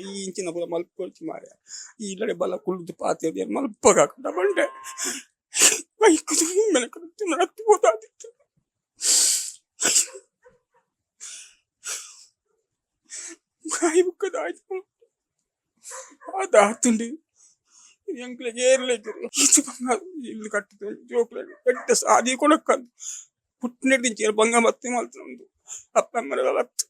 ಈ ಇಂಚಿನ ಪೂರ ಮಲ್ಪೊಡ್ಚಿ ಮಾರ್ರೆ. ಈ ಇಲ್ಲಡೆ ಬಲ ಕುಲ್ಲುದು ಪಾತೆರ್ದ್ ಏನ್ ಮಲ್ಪಗಾಕುಂಡ ಪಂಡೆ. ಐಕ್ ಪೋತಾದಿತ್ತು. ಬಾಯಿ ಬುಕ್ಕ ದಾಯ್ತು ಅದಾತುಂಡು. ಎಂಕ್ಲೆಗ್ ಏರ್ಲೆಗ್ ಈತ್ ಬಂಗ ಇಲ್ಲ್ ಕಟ್ಟುದು ಜೋಕ್ಲೆಗ್ ಎಡ್ಡೆ ಸಾದಿ ಕೊನಕ್ಕಂದ್ ಪುಟ್ಟುನೆಡ್ದಿಂಚಿ ಏರ್ ಬಂಗ ಬತ್ತಿ ಮಲ್ತೊಂದು ಅಪ್ಪ ಅಮ್ಮನದಲ ಅತ್ತ್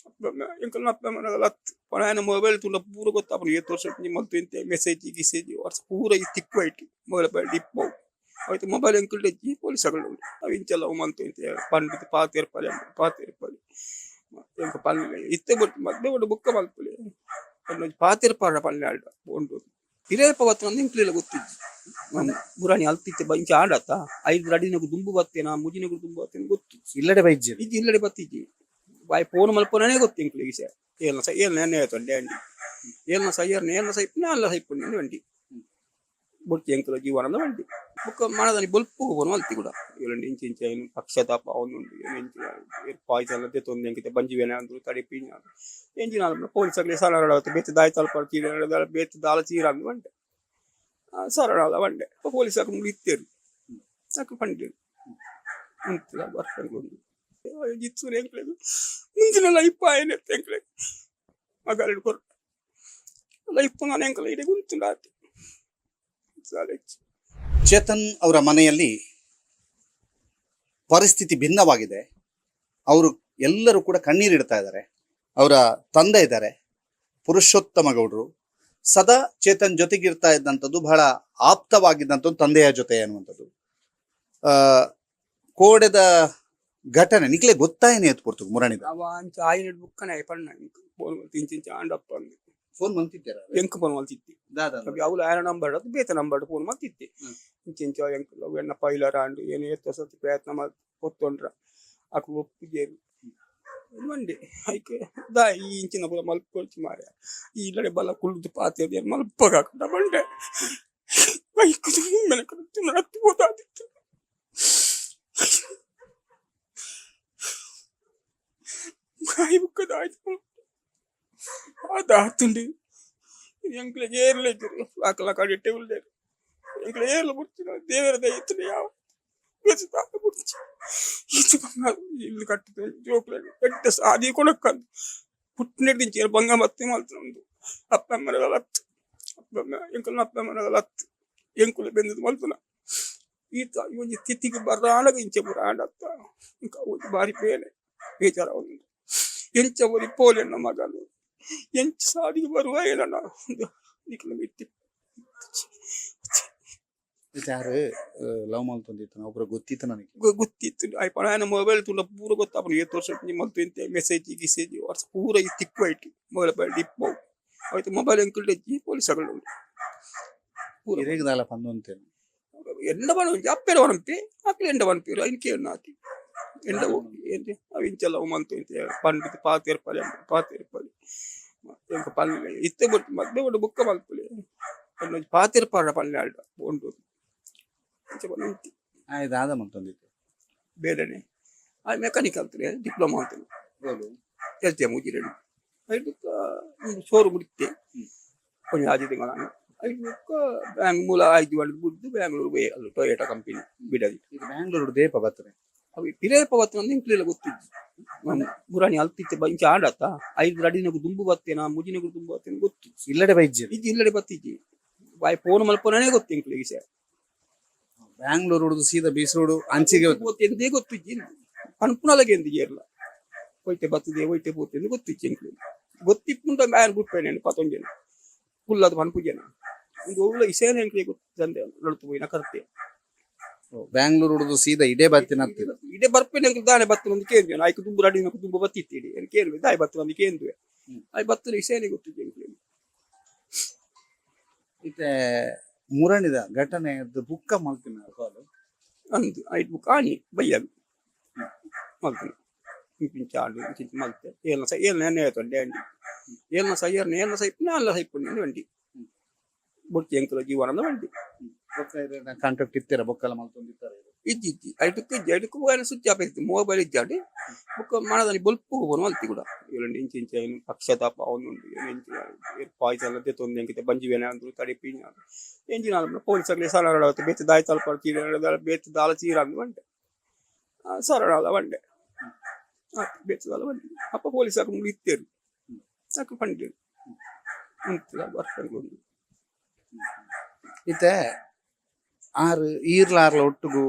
ಅಪ್ಪ ಅಮ್ಮ ಎಂಕಲ್ನ ಅಪ್ಪ ಅಮ್ಮನದಲ ಅತ್ತ್. ಪಣಾಯನ ಮೊಬೈಲ್ ತೂಂಡ ಪೂರ ಗೊತ್ತಾಪುಂಡು ಏತ್ ವರ್ಷ ಮಲ್ತು ಇಂತೆ ಮೆಸೇಜ್ ಗಿಸೇಜ್ ವರ್ಷ ಪೂರ ಈ ತಿಕ್ಕು ಐಟ್ ಮೊಬೈಲ್ ಬೈಲ್ ಇಪ್ಪವು. ಐತ ಮೊಬೈಲ್ ಎಂಕಲ್ಡ ಇಜ್ಜಿ, ಪೊಲೀಸ್ ಅಕಲ್ಡ ಉಂಡು. ಅವು ಇಂಚ ಲವ್ ಮಲ್ತು ಇಂತೆ ಪಂಡುದು ಪಾತೆರ್ಪಲೆ ಪಾತೆರ್ಪಲೆ ಎಂಕ್ ಪನ್ಲೆ ಇತ್ತೆ ಬೊಡ್ಚಿ ಮದ್ಮೆ ಬೊಡ್ಡು ಬೊಕ್ಕ ಮಲ್ಪುಲೆ ಒಂಜಿ ಪಾತೆರ್ಪಾಡ ಪನ್ಲೆ ಆಲ್ಡ ಉಂಡು ಪಿರಯಪ್ಪ ಬತ್ತನಂದು ಎಂಕ್ಲೆಲ ಗೊತ್ತಿಜ್ಜಿ. ಮುರಾಣಿ ಅಲ್ತಿತ್ತೆ ಇಂಚ ಆಂಡತ್ತ ಐದು ರಡಿನಗು ದುಂಬು ಬತ್ತೇನಾ ಮುಜಿನಗು ದುಂಬು ಬತ್ತೇನ ಗೊತ್ತಿಜ್ಜಿ. ಇಲ್ಲಡೆ ಬೈಜ್ಜಿ. ಇಜ್ಜಿ, ಇಲ್ಲಡೆ ಬತ್ತಿಜ್ಜಿ. ಬಾಯ್ ಫೋನ್ ಮಲ್ಪುನನೇ ಗೊತ್ತು ಎಂಕ್ಲೆಗ್. ವಿಷಯ ಏಲ್ನ ಸೈ ಏಲ್ನ ಎಣ್ಣೆ ಆಯ್ತು ಅಂಡಿ ಏಲ್ನ ಸೈಯರ್ನ ಏಲ್ನ ಸೈಪುನ ಅಲ್ಲ ಸೈಪುನ ವಂಡಿ ಬೊಡ್ಚಿ ಎಂಕಲ ಜೀವನದ ವಂಡಿ ಬೊಕ್ಕ ಮನದಾನಿ ಬೊಲ್ಪುಗು ಫೋನ್ ಮಲ್ತಿ ಕೂಡ ಏಳುಂಡು ಇಂಚ ಇಂಚ ಏನು ಪಕ್ಷತಾಪ ಅವನುಂಡು ಏನು ಇಂಚ ಪಾಯ್ಸನ್ ದೆತ್ತೊಂದು ಎಂಕಿತ ಬಂಜಿ ಬೇನೆ ಅಂದ್ರು ತಡಿಪಿ ಎಂಜಿನ ಪೊಲೀಸ್ ಆಗಲಿ ಸರಳ ಬೇತೆ ದಾಯಿ ತಲ್ಪ ಚೀರ ಬೇತೆ ದಾಲ ಚೀರ ಅಂದು ಬಂಡೆ ಸರಳ ಬಂಡೆ ಪೊಲೀಸ್ ಆಗ ಇತ್ತೇರು ಅಕು ಪಂಡೇರು ಉಂತುದ ಬರ್ಪಂಡು ಜಿತ್ಸುನೆ ಎಂಕ್ಲೆಗ್ ಮುಂಚಿನ ಲೈಫ್ ಆಯನೆ ಎಂಕ್ಲೆಗ್ ಮಗಲೆಡ್ ಕೊರ್ ಲೈಫ್ ನಾನು ಎಂಕಲ ಇಡೆ ಉಂತುಂಡು ಆತೆ ಸಾಲೆಚ್ಚಿ. ಚೇತನ್ ಅವರ ಮನೆಯಲ್ಲಿ ಪರಿಸ್ಥಿತಿ ಭಿನ್ನವಾಗಿದೆ. ಅವರು ಎಲ್ಲರೂ ಕೂಡ ಕಣ್ಣೀರಿಡ್ತಾ ಇದ್ದಾರೆ. ಅವರ ತಂದೆ ಇದ್ದಾರೆ ಪುರುಷೋತ್ತಮ ಗೌಡರು. ಸದಾ ಚೇತನ್ ಜೊತೆಗಿರ್ತಾ ಇದ್ದಂಥದ್ದು, ಬಹಳ ಆಪ್ತವಾಗಿದ್ದಂಥದ್ದು ತಂದೆಯ ಜೊತೆ ಅನ್ನುವಂಥದ್ದು. ಆ, ಕೋಡೆದ ಘಟನೆ ನಿಕ್ಲೆ ಗೊತ್ತಾಯನೆ ಎತ್ ಪೊರ್ತು ಮುರಣಿದ? ಅವ ಅಂಚ ಆಯಿನಡ್ ಬುಕ್ಕನೆ ಪಣ್ಣ ಫೋನ್ ಮಲ್ತ್ ಇಂಚ ಇಂಚ ಆಂಡಪ್ಪ ಅಂದ್. ಫೋನ್ ಮಂತಿದ್ದೀರ? ಎಂಕ್ ಫೋನ್ ಮಲ್ತಿತ್ತಿ. ಅವು ಆಯನ ನಂಬರ್ ಅದು ಬೇತೆ ನಂಬರ್ ಫೋನ್ ಮಲ್ತಿತ್ತಿ. ಇಂಚ ಇಂಚ ಎಂಕ್ ಎನ್ನ ಪೈಲರ್ ಆಂಡ್ ಏನು ಏತ್ ಸತಿ ಪ್ರಯತ್ನ ಮಲ್ತ್ ಪೊತ್ತೊಂಡ್ರ ಅಕು ಒಪ್ಪುಜೇರು ಮಂಡೆ ಐಕ್ ದಾ ಈ ಇಂಚಿನ ಪೂರ ಮಲ್ಪೊಡ್ಚಿ ಮಾರ್ರೆ. ಈ ಇಲ್ಲಡೆ ಬಲ ಕುಲ್ಲುದು ಪಾತೆರ್ದ್ ಏನ್ ಮಲ್ಪಗಾಕುಂಡ ಪಂಡೆ. ಐಕ್ ಮೆನಕ ಪೋತಾದಿತ್ತು. ಬಾಯಿ ಬುಕ್ಕ ದಾಯ್ತು ಅದಾತುಂಡು. ಎಂಕ್ಲೆಗ್ ಏರ್ಲೆಗ್ ಅಕಲ ಕಡೆಟ್ಟೆ ಉಲ್ಲೆರ್. ಎಂಕ್ಲೆ ಏರ್ಲ ಬೊಡ್ಚಿ, ದೇವರ ದಯ ಇತ್ತ್ಂಡ ಯಾವ ಬೇತೆ ದಾಲ ಬೊಡ್ಚಿ. ಈತ್ ಬಂಗ ಇಲ್ಲ್ ಕಟ್ಟುದು ಜೋಕ್ಲೆಗ್ ಎಡ್ಡೆ ಸಾದಿ ಕೊನಕ್ಕಂದ್ ಪುಟ್ಟುನೆಡ್ದಿಂಚಿ ಏರ್ ಬಂಗ ಬತ್ತಿ ಮಲ್ತೊಂದು ಅಪ್ಪ ಅಮ್ಮನದಲ ಅತ್ತ್ ಅಪ್ಪ ಅಮ್ಮ ಎಂಕಲ್ನ ಅಪ್ಪ ಅಮ್ಮನದಲ ಅತ್ತ್ ಎಂಕುಲು ಬೆಂದುದು ಮಲ್ಪುನ ಈತ ಈ ಒಂಜಿ ತಿಥಿಗ್ ಬರಾನಗ ಇಂಚ ಪೂರ ಆಂಡತ್ತ ಇಂಕ ಒಂಜಿ ಬಾರಿ ಬೇನೆ ಬೇಜಾರ ಉಂಡು. ಎಂಚ ಒರಿ ಪೋಲೆನ್ನ ಮಗಲು ಎಂಚ ಸಾದಿಗ್ ಬರುವ ಏನನ ನಿಕ್ಲ ಮಿತ್ತ್. ಯಾರು ಲವ್ ಮಲ್ತೊಂದಿತ್ತು ಒಬ್ರು ಗೊತ್ತಿತ್ತು ನನಗೆ? ಗೊತ್ತಿತ್ತು. ಆಯ್ ಪಣಾಯನ ಮೊಬೈಲ್ ತೂಂಡ ಪೂರ ಗೊತ್ತಾಪುಂಡು ಏತ್ ವರ್ಷ ಮಲ್ತು ಇಂತೆ ಮೆಸೇಜ್ ಗಿಸೇಜ್ ವರ್ಷ ಪೂರ ಈ ತಿಕ್ಕು ಐಟ್ ಮೊಬೈಲ್ ಬೈಲ್ ಇಪ್ಪವು. ಐತ ಮೊಬೈಲ್ ಎಂಕಲ್ಡ ಇಜ್ಜಿ, ಪೊಲೀಸ್ ಅಕಲ್ಡ ಉಂಡು ಪೂರ. ಇರೆಗ್ ದಾಲ ಪಂದೊಂತೇನೆ? ಎಂಡ ಪನೊಂಜಿ ಅಪ್ಪೆರ ಪನಪಿ ಅಕ್ಲು ಎಂಡ ಪನ್ಪೆರ್ ಐನ್ ಕೇನ್ನಾತಿ ಎಂಡ ఏంటి ಅವು ಇಂಚ ಲವ್ ಮಲ್ತು ಇಂತೆ ಪಂಡುದು ಪಾತೆರ್ಪಲೆ ಪಾತೆರ್ಪಲೆ ಎಂಕ್ ಪನ್ಲೆ ಇತ್ತೆ ಬೊಡ್ಚಿ ಮದ್ಮೆ ಬೊಡ್ಡು ಬೊಕ್ಕ ಮಲ್ಪುಲೆ ಒಂಜಿ ಪಾತೆರ್ಪಾಡ ಪನ್ಲೆ ಆಲ್ಡ ಉಂಡು ಇಂಚ ಪನೊಂತಿ. ಆಯ್ ದಾದ ಮಲ್ತೊಂದಿತ್ತು? ಬೇರೆನೆ ಆ ಮೆಕ್ಯಾನಿಕ್ ಕಲ್ತ್ರೆ, ಡಿಪ್ಲೊಮಾ ಅಂತ ಎಸ್ ಡಿ ಎಂ ಉಜಿರೆಡ್. ಐಟ್ ಬೊಕ್ಕ ಶೋರೂಮ್ ಇತ್ತೆ ಒಂಜಿ ಆಜಿ ತಿಂಗಳ. ಐಟ್ ಬೊಕ್ಕ ಬ್ಯಾಂಗ್ ಮೂಲ ಐದು ಬುಡ್ದು ಬ್ಯಾಂಗ್ಳೂರು ಪೋಯೆ, ಅಲ್ಲಿ ಟೊಯೋಟಾ ಕಂಪನಿ ಬಿಡದಿ. ಇದು ಬ್ಯಾಂಗ್ಳೂರು ದೇಪ ಬರ್ತದೆ? ಅವು ಪಿರಯಪ್ಪ ಬತ್ತನಂದು ಎಂಕ್ಲೆಲ ಗೊತ್ತಿಜ್ಜಿ. ಮುರಾಣಿ ಅಲ್ತಿತ್ತೆ ಇಂಚ ಆಂಡತ್ತ ಐದು ರಡಿನಗು ದುಂಬು ಬತ್ತೇನಾ ಮುಜಿನಗು ದುಂಬು ಬತ್ತೇನ ಗೊತ್ತಿಜ್ಜಿ. ಇಲ್ಲಡೆ ಬೈಜ್ಜಿ. ಇಜ್ಜಿ, ಇಲ್ಲಡೆ ಬತ್ತಿಜ್ಜಿ. ಬಾಯ್ ಫೋನ್ ಮಲ್ಪುನನೇ ಗೊತ್ತು ಎಂಕ್ಲೆಗ್ ವಿಷಯ. ಬ್ಯಾಂಗ್ಳೂರು ಹುಡುದು ಸೀದಾ ಬೀಸರೋಡು ಅಂಚಿಗೆ. ಎಂದೇ ಗೊತ್ತಿಜ್ಜಿ, ಪನ್ಪುನಲಗೆ ಎಂದು ಏರ್ಲ ಒಯ್ಟೆ ಬತ್ತದೆ ಒಯ್ಟೆ ಪೋತೆ ಗೊತ್ತಿಜ್ಜಿ ಎಂಕ್ಲೆಗ್. ಗೊತ್ತಿಪ್ಪುಂಡ ಮ್ಯಾನ್ ಬುಡ್ಪೇನೆ ಪತ್ತೊಂಜೆನ ಕುಲ್ಲದು ಪನ್ಪುಜೆನ ಒಂದು ಒಳ್ಳೆ ಇಸೇನೆ ಎಂಕ್ಲೆಗ್ ಗೊತ್ತು ನಡ್ತು ಪೋಯಿನ ಕರ್ತೆ. ಬ್ಯಾಂಗ್ಳೂರು ಹುಡುದು ಸೀದಾ ಇಡೇ ಬತ್ತಿನ? ಇಡೆ ಬರ್ಪೇನೆ ಎಂಕ್ಲು ದಾನೆ ಬತ್ತನ ಒಂದು ಕೇಂದ್ವೆ ಆಯ್ಕೆ ದುಂಬು ರಡಿನ ದುಂಬು ಬತ್ತಿತ್ತು ಇಡಿ ಏನು ಕೇಂದ್ವೆ ದಾಯಿ ಬತ್ತನ ಒಂದು ಕೇಂದ್ವೆ ಆಯ್ ಬತ್ತನ ಇಸೇನೆ ಗೊತ್ತಿಜ್ಜಿ ಎಂಕ್ಲೆಗ್. ಇತ್ತೆ ಮುರಣಿದ ಘಟನೆ ಬುಕ್ಕ ಮಲ್ತಿನ ಕಾಲ್? ಅಂದು ಐಟ್ ಬುಕ್ ಆನಿ ಬಯ್ಯಗ್ ಮಲ್ತನ ಇಂಚ ಆಂಡು ಇಂಚ ಇಂಚ ಮಲ್ತೆ ಏಲ್ನ ಸೈ ಏಲ್ನ ಎಣ್ಣೆ ಆಯ್ತು ಅಂಡಿ ಏಲ್ನ ಸೈಯರ್ನ ಏಲ್ನ ಸೈಪುನ ಅಲ್ಲ ಸೈಪುನ ವಂಡಿ ಬೊಡ್ಚಿ ಎಂಕಲ ಜೀವನದ ವಂಡಿ. ಕಾಂಟ್ರಾಕ್ಟ್ ಇತ್ತೀರ ಬೊಕ್ಕಲ ಮಲ್ತೊಂದಿತ್ತಾರೆ? ಇಜ್ಜಿ ಇಜ್ಜಿ ಐಟಕ್ಕೆ ಇಜ್ಜಿ ಐಟಕ್ಕೆ ಮೊಬೈಲ್ ಸ್ವಿಚ್ ಆಫ್ ಇತ್ತು ಮೊಬೈಲ್ ಇಜ್ಜಾಂಡ್ ಬೊಕ್ಕ ಮನದಾನಿ ಬೊಲ್ಪುಗು ಫೋನ್ ಮಲ್ತಿ ಕೂಡ ಇವ್ರು ಇಂಚ ಇಂಚ ಏನು ಪಕ್ಷತಾಪ ಅವನುಂಡು ಇಂಚ ಪಾಯ್ಸನ್ ದೆತ್ತೊಂದು ಎಂಕಿತ ಬಂಜಿ ಬೇನೆ ಅಂದ್ರು ತಡಿಪಿ ಎಂಜಿನ ಪೊಲೀಸ್ ಆಗಲಿ ಸರಳ ಬೇತೆ ದಾಯಿ ತಲ್ಪ ಚೀರ ಬೇತೆ ದಾಲ ಚೀರ ಅಂದು ಬಂಡೆ ಸರಳ ಬಂಡೆ ಬೇತೆ ದಾಲ ಬಂಡೆ ಅಪ್ಪ ಪೊಲೀಸ್ ಹಾಕೊಂಡು ಇತ್ತೇರು ಅಕ್ಲು ಪಂಡೇರು ಉಂತುದ ಬರ್ಪಂಡು. ಇತ್ತೆ ಆರು ಈರ್ಲ ಆರ್ಲ ಒಟ್ಟುಗು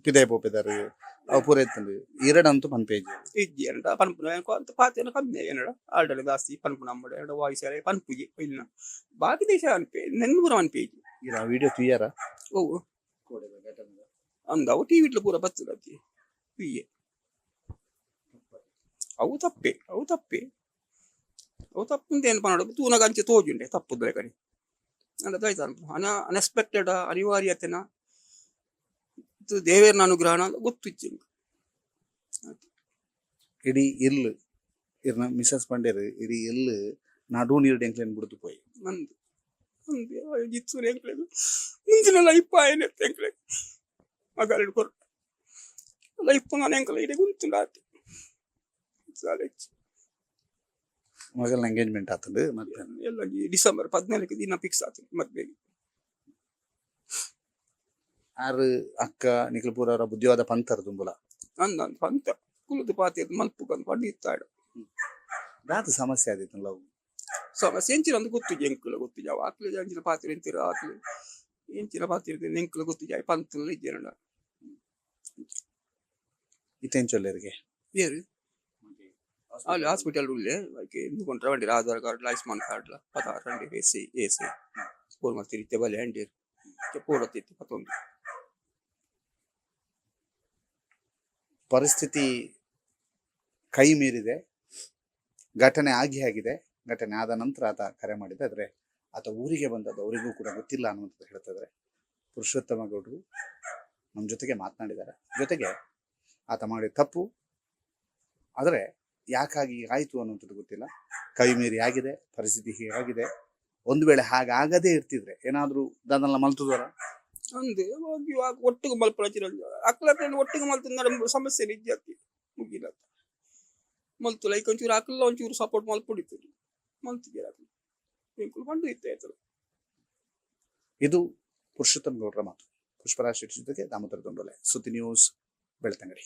ಪಿದಾಯಿ ಪೋಪಿದಾರು ಅವು ಪೂರ ಇತ್ತುಂಡು ಈರಡಂತೂ ಪನ್ಪೇಜಿ. ಇಜ್ಜಿ ಎಂಡ ಪನ್ಪುನ ಅಂತ ಪಾತೆನ ಕಮ್ಮಿ ಏನಡ ಆಲ್ರೆಡಿ ಜಾಸ್ತಿ ಪನ್ಪುನ ಅಂಬಡ ಎಡ ವಾಯ್ಸ್ ಅರೆ ಪನ್ಪುಜಿ ಇಲ್ಲ ಬಾಕಿ ದೇಶ ಅನ್ಪೆ ನೆನ್ ಪೂರ ಅನ್ಪೇಜಿ. ಈರ ವಿಡಿಯೋ ತೂಯರ? ಓ ಅಂದ ಅವು ಟಿವಿ ಪೂರ ಬರ್ತದೆ ಪಿಯೆ ಅವು ತಪ್ಪೆ ಅವು ತಪ್ಪೆ ಅವು ತಪ್ಪುಂತ ಏನು ಪನ್ನಡ ತೂನಗ ಅಂಚೆ ತೋಜುಂಡೆ ತಪ್ಪುದ್ರೆ ಕಡೆ ಅಂಡ ದಾಯ್ತ ಅನ ಅನ್ಎಕ್ಸ್ಪೆಕ್ಟೆಡ್ ಅನಿವಾರ್ಯತೆನ ಇದು ದೇವೇರ್ನ ಅನುಗ್ರಹಣ ಗೊತ್ತು ಇಜ್ಜಿ. ಇಡೀ ಇಲ್ಲು ಇರ್ನ ಮಿಸಸ್ ಪಂಡೇರು ಇಡೀ ಇಲ್ಲು ನಡು ನೀರು ಎಂಕ್ಲೇನ್ ಬಿಡ್ದು ಪೋಯಿ. ನಂದು ಅಂದು ಜಿತ್ಸೂರು ಎಂಕ್ಲೆಗ್ ಮುಂಚಿನ ಲೈಫ್ ಆಯನೆ ಎಂಕ್ಲೆಗ್ ಮಗಲೆಡ್ ಕೊರ್ ಲೈಫ್ ನಾನು ಎಂಕಲ ಇಡೀ ಗುಂತುಂಡು ಆತೆ ಸಾಲೆಚ್ಚಿ. ಮಗಲ್ನ ಎಂಗೇಜ್ಮೆಂಟ್ ಆತಂಡು ಮತ್ತೆ? ಎಲ್ಲ ಈ ಡಿಸೆಂಬರ್ 14 ದಿನ ಫಿಕ್ಸ್ ಆತು ಮದ್ವೆಗೆ. ಆರು ಅಕ್ಕ ನಿಖಿಲ್ ಪೂರ ಅವರ ಬುದ್ಧಿವಾದ ಪಂಥರ್ ದುಂಬುಲ? ಅಂದ ಅಂತ ಕುಲದ ಪಾತೆ ಮಲ್ಪುಗಂದು ಪಂಡಿ ಇತ್ತಾಡು. ದಾದ ಸಮಸ್ಯೆ ಆದಿತ್ತು ಲವ್? ಸಮಸ್ಯೆ ಎಂಚಿನ ಅಂದ್ ಗೊತ್ತು ಎಂಕುಲ ಗೊತ್ತು ಜಾವ ಆಕ್ಲೆ ಎಂಚಿನ ಪಾತ್ರೆ ಎಂತಿರ ಆಕ್ಲೆ ಎಂಚಿನ ಪಾತ್ರೆ ಎಂಕುಲ ಗೊತ್ತು ಜಾಯ್ ಪಂತುಲ ಇಜ್ಜೆನಡ. ಇತ್ತೆಂಚೊಲ್ಲೆರಿಗೆ? ಬೇರೆ ಅಲ್ಲಿ ಹಾಸ್ಪಿಟಲ್ ಉಳ್ಳೆ ಐಕೆ ಇಂದು ಕೊಂಡ್ರೆ ಬಂಡಿರ ಆಧಾರ್ ಕಾರ್ಡ್ ಆಯುಷ್ಮಾನ್ ಕಾರ್ಡ್ ಪತ ರಂಡಿ ಎ ಸಿ ಎ ಸಿ phone ಮಾಡ್ತೀರಿ ಇತ್ತೆ ಬಲೆ ಹಂಡೀರ್ ಪೂರತ್ತಿತ್ತು ಪತ್ತೊಂದು. ಪರಿಸ್ಥಿತಿ ಕೈ ಮೀರಿದೆ. ಘಟನೆ ಆಗಿ ಆಗಿದೆ. ಘಟನೆ ಆದ ನಂತರ ಆತ ಕರೆ ಮಾಡಿದ. ಆದರೆ ಆತ ಊರಿಗೆ ಬಂದದ್ದು ಅವರಿಗೂ ಕೂಡ ಗೊತ್ತಿಲ್ಲ ಅನ್ನುವಂಥದ್ದು ಹೇಳ್ತಾ ಇದ್ದಾರೆ. ಪುರುಷೋತ್ತಮ ಗೌಡರು ನಮ್ಮ ಜೊತೆಗೆ ಮಾತನಾಡಿದ್ದಾರೆ. ಜೊತೆಗೆ ಆತ ಮಾಡಿದ ತಪ್ಪು, ಆದರೆ ಯಾಕಾಗಿ ಆಯಿತು ಅನ್ನುವಂಥದ್ದು ಗೊತ್ತಿಲ್ಲ. ಕೈ ಮೀರಿ ಆಗಿದೆ, ಪರಿಸ್ಥಿತಿ ಹೀಗಾಗಿದೆ. ಒಂದು ವೇಳೆ ಹಾಗಾಗದೇ ಇರ್ತಿದ್ರೆ ಏನಾದರೂ ದಾದಲ್ಲ ಮಲ್ತದವರ? ಅಂದು ಹೋಗಿ ಒಟ್ಟಿಗೆ ಮಲ್ಪುನ ಅಕ್ಲ ಒಟ್ಟಿಗೆ ಮಲ್ತು ಸಮಸ್ಯೆ ಇಜ್ಜಾತಿ ಮುಗಿಲ ಮಲ್ತು ಲೈಕ್ ಒಂಚೂರು ಅಕ್ಲ ಒಂಚೂರು ಸಪೋರ್ಟ್ ಮಲ್ಪುಡಿತು ಮಲ್ತಿದ್ದೀರ ಎಂಕುಲು ಪಂಡು ಇತ್ತೆ ಆಯ್ತಲ್ಲ. ಇದು ಪುರುಷೋತ್ತಮ ಗೌಡರ ಮಾತು. ಪುಷ್ಪರಾಜ್ ಶೆಟ್ಟಿ ಜೊತೆಗೆ ದಾಮೋದರ ದೊಂಡೋಲೆ, ಸುದ್ದಿ ನ್ಯೂಸ್, ಬೆಳ್ತಂಗಡಿ.